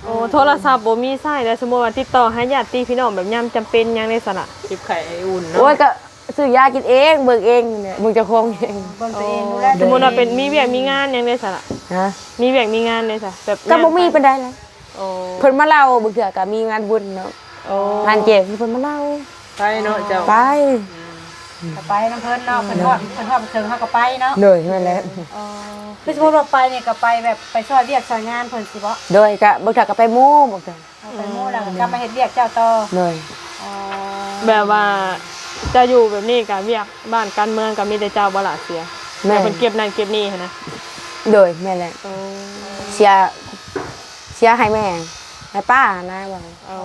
ໂອ້ ໂທລະສັບບໍ່ມີໃຊ້ແລ້ວ ສົມມຸດວ່າຕິດຕໍ່ຫາຍາດຕິພີ່ນ້ອງ ແບບຍາມຈຳເປັນຫຍັງເດ້ຊັ້ນລະ? ເຈັບໄຂ້ໄອອຸ່ນເນາະ. ໂອ້ຍ ກໍຊື້ຢາກິນເອງ ເບິ່ງເອງນີ້ແຫຼະ ເບິ່ງເຈົ້າຂອງເອງ. ເບິ່ງຕົວເອງ ໂອ້ ດູແລຕົວເອງ. ສົມມຸດວ່າເປັນ ມີວຽກມີງານຫຍັງເດ້ຊັ້ນລະ? ຮະ? ມີວຽກມີງານເດ້ຊະ ແບບ ກໍບໍ່ມີປານໃດລະ. ໂອ້ ເພິ່ນມາເລົ່າ ບາງເທື່ອກໍມີງານບຸນເນາະ. ໂອ້ ງານແຈກເພິ່ນມາເລົ່າ. ໄປເນາະເຈົ້າ. ໄປ ອືມ ກໍໄປນຳເພິ່ນເນາະ. ເພິ່ນຮອດ ເພິ່ນຮອດໄປເຖິງເຮົາກໍໄປເນາະ. ໂດຍ ແມ່ນແຫຼະ. ອໍ ຄືສົມມຸດວ່າໄປນີ້ກໍໄປແບບໄປຊ່ອຍວຽກຊ່ອຍງານເພິ່ນຊີ້ບໍ່? ໂດຍ ກະບາງເທື່ອກໍໄປໝູ່ ບາງເທື່ອ ເອົາໄປໝູ່ແລ້ວກໍກັບມາເຮັດວຽກເຈົ້າຕໍ່. ໂດຍ. ອໍ ແບບວ່າເຈົ້າຢູ່ແບບນີ້ກໍວຽກບ້ານການເມືອງກໍມີແຕ່ເຈົ້າບໍ່ລະເສຍ? ແມ່ນ ແບບເພິ່ນເກັບນັ້ນເກັບນີ້ຫັ້ນນະ. ໂດຍ ແມ່ນແຫຼະ. ໂອ້ ເສຍ ເສຍໃຫ້ແມ່ ໃຫ້ປ້ານະວ່າ. ໂອ້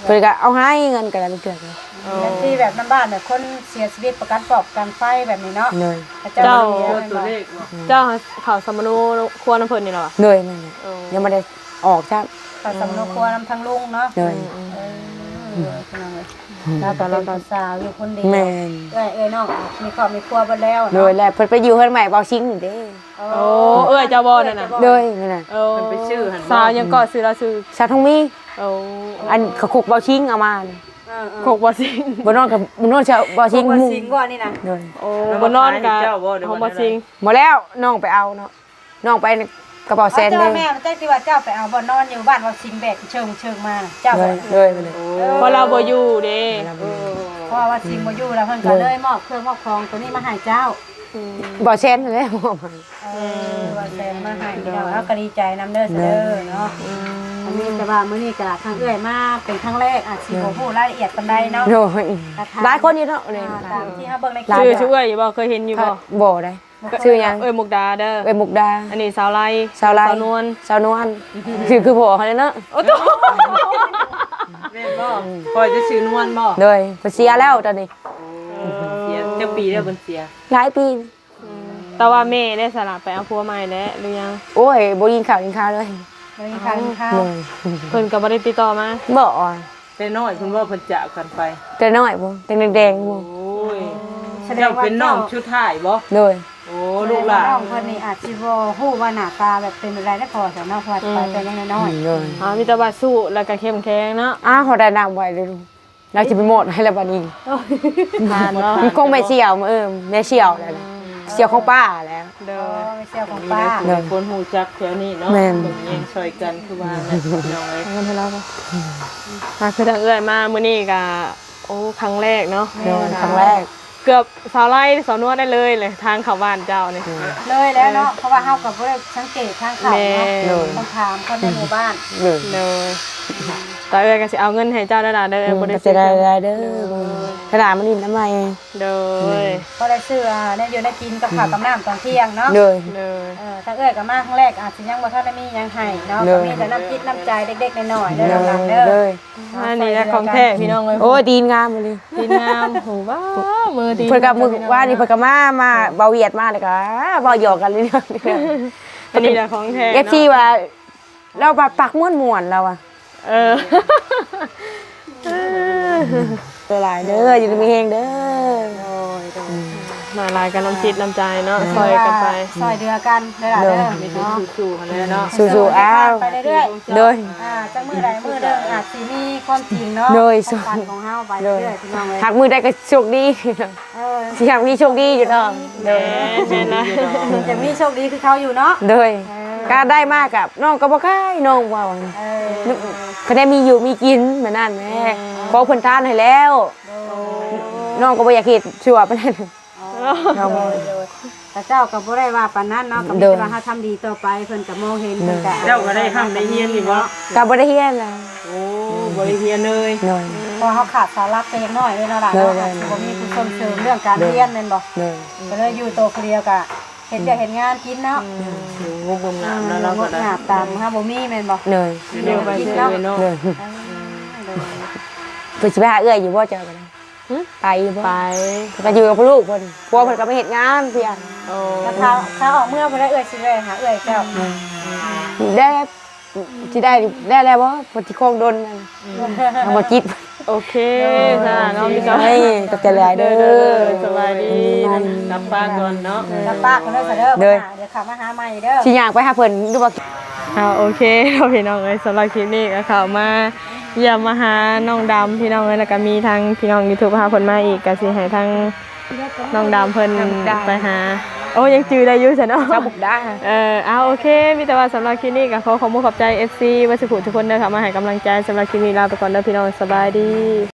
ເພິ່ນກໍເອົາໃຫ້ເງິນກໍໄດ້ເທື່ອ. ໂອ້ ແບບທີ່ແບບນຳບ້ານແບບຄົນເສຍຊີວິດ ປະກັນຟອກ ປະກັນໄຟແບບນີ້ເນາະ. ໂດຍ. ເຈົ້າ ເຈົ້າເຂົ້າສຳມະໂນຄົວນຳເພິ່ນນີ້ລະຫວາ? ໂດຍ ແມ່ນແຫຼະ. ໂອ້ ຍັງບໍ່ໄດ້ອອກຊ້ຳ ເຂົ້າສຳມະໂນຄົວນຳທາງລຸງເນາະ. ໂດຍ. ອືມ ເອີ ພີ່ນ້ອງເອີຍ ລາວກໍເປັນຜູ້ສາວຢູ່ຄົນດຽວ. ແມ່ນ. ເອື້ອຍ ເອື້ອຍນ້ອງມີຄອບມີຄົວເບິດແລ້ວເນາະ. ໂດຍ ແລ້ວເພິ່ນໄປຢູ່ເຮືອນໃໝ່ເບົາຊິງເດ້. ໂອ້ ເອື້ອຍເຈົ້າບໍ່ນັ້ນນະ? ໂດຍ ນັ້ນນະ. ໂອ້ ເພິ່ນໄປຊື້ຫັ້ນ ສາວຫຍັງເກາະ ຊື່ລາວຊື່? ສາວທອງມີ. ໂອ້ ອັນເຂົາຄົກເບົາຊິງເອົາມາ. ເອີໆ ຄົກເບົາຊິງ ບໍ່ນອນກັບ ບໍ່ນອນເຊົາເບົາຊິງ ຄົກເບົາຊິງບໍ່ນີ້ນະ? ໂດຍ. ໂອ້ ບໍ່ນອນກະຂອງເບົາຊິງ. ບໍ່ແລ້ວ ນ້ອງໄປເອົາເນາະ ນ້ອງໄປກະເປົາແຊນເດ້. ແມ່ ຈັກຊິວ່າເຈົ້າໄປເອົາ ບໍ່ນອນຢູ່ບ້ານເບົາຊິງ ແບກເຊີງໆມາ ເຈົ້າ. ໂດຍ ໂດຍ. ເພາະລາວບໍ່ຢູ່ເດ້. ເອີ ເພາະວ່າເບົາຊິງບໍ່ຢູ່ ແລ້ວເພິ່ນກໍເລີຍມອບເຄື່ອງມອບຂອງໂຕນີ້ມາໃຫ້ເຈົ້າ. ອືມ ເບົາແຊນຫັ້ນແຫຼະມອບໃຫ້. ເອີ ວ່າແຊນມາໃຫ້ເນາະ ເຮົາກໍດີໃຈນຳເດີ ເດີ ເດີເນາະ. ອືມ ອັນນີ້ແຕ່ວ່າມື້ນີ້ກໍທາງເອື້ອຍມາເປັນຄັ້ງແລກ ອາດຊິບໍ່ຮູ້ລາຍລະອຽດປານໃດເນາະ. ໂດຍ. ຫຼາຍຄົນຢູ່ເນາະ. ອ່າ ຕາມທີ່ເຮົາເບິ່ງໃນຄລິບ. ຊື່ເອື້ອຍຢູ່ບໍ່? ເຄີຍເຫັນຢູ່ບໍ່? ບໍ່ໄດ໋. ຊື່ຫຍັງ? ເອື້ອຍມຸກດາເດີ. ເອື້ອຍມຸກດາ. ອັນນີ້ສາວໄລ. ສາວໄລ. ສາວນວນ. ສາວນວນ. ຊື່ຄືພໍ່ເຮົາເນາະ. ໂອ້ໂຕ ແມ່ນບໍ່? ພໍ່ຈະຊື່ນວນບໍ່? ໂດຍ. ເພິ່ນເສຍແລ້ວຕອນນີ້. ໂອ້ ເສຍຈັກປີແລ້ວເພິ່ນເສຍ? ຫຼາຍປີ. ອືມ ແຕ່ວ່າແມ່ໄດ້ສະລະໄປເອົາຜົວໃໝ່ແລ້ວຫຼືຍັງ? ໂອ້ຍ ບໍ່ໄດ້ຍິນຂ່າວກິນຂ່າວເລີຍ. ບໍ່ໄດ້ຍິນຂ່າວກິນຂ່າວ. ໂດຍ. ເພິ່ນກໍບໍ່ໄດ້ຕິດຕໍ່ມາ? ບໍ່. ແຕ່ນ້ອຍພຸ້ນບໍ່ ເພິ່ນຈາກກັນໄປ? ແຕ່ນ້ອຍພຸ້ນ ແຕ່ແດງໆພຸ້ນ. ໂອ້ຍ ສະແດງວ່າເຈົ້າເປັນນ້ອງສຸດທ້າຍບໍ່? ໂດຍ. ໂອ້ ລູກຫຼານ ນ້ອງເພິ່ນນີ້ອາດຊິບໍ່ຮູ້ວ່າໜ້າຕາແບບເປັນແບບໃດເນາະ ພໍ່ຊະເນາະ ເພາະວ່າໄປແຕ່ຍັງນ້ອຍໆ. ໂດຍ. ອ່າ ມີແຕ່ວ່າສູ້ ແລ້ວກໍເຂັ້ມແຂງເນາະ. ອ້າວ ເຂົາໄດ້ນຳໄວ້ເລີຍ. ລາວຊິໄປມອດໃຫ້ລະບາດນີ້. ໂອ້ຍ ຜ່ານເນາະ. ມັນຄົງແມ່ສ່ຽວ ເອີ ແມ່ສ່ຽວນັ້ນ ສ່ຽວຂອງປ້າແຫຼະ. ໂດຍ. ອໍ ແມ່ສ່ຽວຂອງປ້າ. ມີແຕ່ຄົນຮູ້ຈັກແຖວນີ້ເນາະ. ແມ່ນ. ເບິ່ງແຍງຊ່ອຍກັນຄືວ່າແຫຼະ ພີ່ນ້ອງເອີຍ. ເອົາເງິນໃຫ້ລາວກ່ອນ. ອ່າ ຄືທາງເອື້ອຍມາມື້ນີ້ກະ ໂອ້ ຄັ້ງແລກເນາະ ໂດຍ ຄັ້ງແລກ ເກືອບສາວໄລ ສາວນວນໄດ້ເລີຍແຫຼະ ທາງເຂົ້າບ້ານເຈົ້ານີ້ ໂດຍ ເລີຍແລ້ວເນາະ ເພາະວ່າເຮົາກໍບໍ່ໄດ້ສັງເກດທາງເຂົ້າເນາະ ແມ່ນ ໂດຍ ຕ້ອງຖາມຄົນໃນໝູ່ບ້ານ ໂດຍ ໂດຍ ຕາເອື້ອຍກໍຊິເອົາເງິນໃຫ້ເຈົ້າແລ້ວລະເດີ ອືມ ບໍ່ໄດ້ ຂອບໃຈຫຼາຍໆເດີ ໂດຍ ຖ້າຫຼານມາຫຼິ້ນນຳໃໝ່ ໂດຍ ພໍໄດ້ຊື້ ອ່າ ແນວຢູ່ແນວກິນກັບເຂົ້າ ອືມ ກັບນ້ຳຕອນທ່ຽງເນາະ ໂດຍ ໂດຍ ເອີ ທາງເອື້ອຍກໍມາຄັ້ງແລກ ອາດຊິຍັງບໍ່ທັນໄດ້ມີຫຍັງໃຫ້ເນາະ ໂດຍ ກໍມີແຕ່ນ້ຳຈິດນ້ຳໃຈເລັກໆນ້ອຍໆເດີ ໂດຍ ຫຼານໆເດີ ໂດຍ ອ່າ ນີ້ແຫຼະຂອງແທ້ພີ່ນ້ອງເອີຍ ໂອ້ຍ ຕີນງາມອີ່ຫຼີ ຕີນງາມ ໂອ້ ວ້າວ ມືຕີນ ເພິ່ນກໍມື້ວານນີ້ເພິ່ນກໍມາ ມາ ເວົ້າຫວຽດມາ ແລ້ວກໍເວົ້າຫຍອກກັນເລື້ອຍໆ ອັນນີ້ແຫຼະຂອງແທ້ເນາະ ເອັຟຊີວ່າ ລາວວ່າປາກມ່ວນໆ ລາວວ່າ ເອີ ຫຼາຍໆເດີ ຢູ່ດີມີແຮງເດີ ໂດຍ ໂດຍ ອືມ ຫຼາຍໆກໍນ້ຳຈິດນ້ຳໃຈເນາະ ເອີ ຊ່ອຍກັນໄປ ຊ່ອຍເຫຼືອກັນເດີຫຼານເດີ ໂດຍ ມີແຕ່ ເນາະ ສູ້ໆຫັ້ນແຫຼະເນາະ ສູ້ໆ ເອົາ ໄປເລື້ອຍໆ ໂດຍ ອ່າ ຈັກມື້ໃດມື້ໜຶ່ງອາດຊິມີຄວາມຈິງເນາະ ໂດຍ ຄວາມຝັນຂອງເຮົາໄປເລື້ອຍໆ ໂດຍ ພີ່ນ້ອງເອີຍ ຫາກມື້ໃດກໍໂຊກດີ ເອີ ຊິຫາກມີໂຊກດີຢູ່ດອກ ໂດຍ ແມ່ນໆລະ ຢາກມີໂຊກດີຄືເຂົາຢູ່ເນາະ ໂດຍ ເອີ ກະໄດ້ມາກະ ນ້ອງກໍບໍ່ຂາຍ ນ້ອງເວົ້າ ເອີ ຄັນໄດ້ມີຢູ່ມີກິນແບບນັ້ນແຫຼະ ອືມ ຂໍເພິ່ນທານໃຫ້ແລ້ວ ໂດຍ ນ້ອງກໍບໍ່ຢາກເຮັດຊົ່ວປານນັ້ນ ອໍ ນ້ອງ ໂດຍໆ ແຕ່ເຈົ້າກໍບໍ່ໄດ້ວ່າປານນັ້ນເນາະ ກໍມີ ໂດຍ ແຕ່ວ່າເຮົາທຳດີຕໍ່ໄປ ເພິ່ນກໍມອງເຫັນ ໂດຍ ເພິ່ນກໍ ເຈົ້າກໍໄດ້ຮ່ຳໄດ້ຮຽນຢູ່ບໍ່? ກໍບໍ່ໄດ້ຮຽນນະ ໂອ້ ບໍ່ໄດ້ຮຽນເລີຍ ໂດຍ ເພາະເຮົາຂາດເສົາຫຼັກໄປຈັກໜ້ອຍເດ້ເນາະຫຼານເນາະ ໂດຍ ອາດຊິບໍ່ມີຜູ້ສົ່ງເສີມເລື່ອງການຮຽນແມ່ນບໍ່? ໂດຍ ກໍເລີຍຢູ່ໂຕຜູ້ດຽວກະ ເຮັດວຽກເຮັດງານກິນເນາະ ອືມ ໂອ້ ງົບງາບແລ້ວເນາະ ງົບງາບຕາມເຮົາບໍ່ມີແມ່ນບໍ່? ໂດຍ ຢູ່ໄປເລີຍເນາະ ໂດຍ ເອີ ໂດຍ ເພິ່ນຊິໄປຫາເອື້ອຍຢູ່ບໍ່ເຈົ້າກໍໄດ້? ຫຶ? ໄປຢູ່ບໍ່? ໄປ ເພິ່ນກໍຢູ່ກັບລູກເພິ່ນ ຜົວເພິ່ນກໍໄປເຮັດງານພຽງ ໂອ້ ແລ້ວຂ້າ ຂ້າອອກເມືອພຸ້ນແຫຼະ ເອື້ອຍຊິແວ່ຫາເອື້ອຍເຈົ້າ ອືມ ໄດ້ ຊິໄດ້ ໄດ້ແລ້ວບໍ່? ເພິ່ນຊິຄົງດົນ ອືມ ທາງບໍ່ຈິດ ໂອເຄ ໂດຍ ສາເນາະ ມີແຕ່ ເອີ ຂອບໃຈຫຼາຍເດີ ໂດຍ ໂດຍ ໂດຍ ສະບາຍດີ ອືມ ກັບປ້າກ່ອນເນາະ ເອີ ກັບປ້າກ່ອນເດີສາເດີ ໂດຍ ດຽວເຂົ້າມາຫາໃໝ່ເດີ ຊິຍ່າງໄປຫາເພິ່ນຢູ່ບໍ່? ອ່າ ໂອເຄເນາະ ພີ່ນ້ອງເອີຍ ສຳລັບຄລິບນີ້ກໍເຂົ້າມາຢ້ຽມມາຫານ້ອງດຳ ພີ່ນ້ອງເອີຍ ແລ້ວກໍມີທາງພີ່ນ້ອງຢູທູບເຮົາເພິ່ນມາອີກ ກໍຊິໃຫ້ທາງນ້ອງດຳເພິ່ນໄປຫາ ໂອ້ ຍັງຈື່ໄດ້ຢູ່ຊະເນາະ ຊາວມຸກດາ ເອີ ອ່າ ໂອເຄ ມີແຕ່ວ່າສຳລັບຄລິບນີ້ກໍຂໍຂອບມຸກຂອບໃຈເອັຟຊີເບິດສູ່ຜູ້ທຸກຄົນເດີ ເຂົ້າມາໃຫ້ກຳລັງໃຈ ສຳລັບຄລິບນີ້ລາໄປກ່ອນເດີພີ່ນ້ອງ ສະບາຍດີ.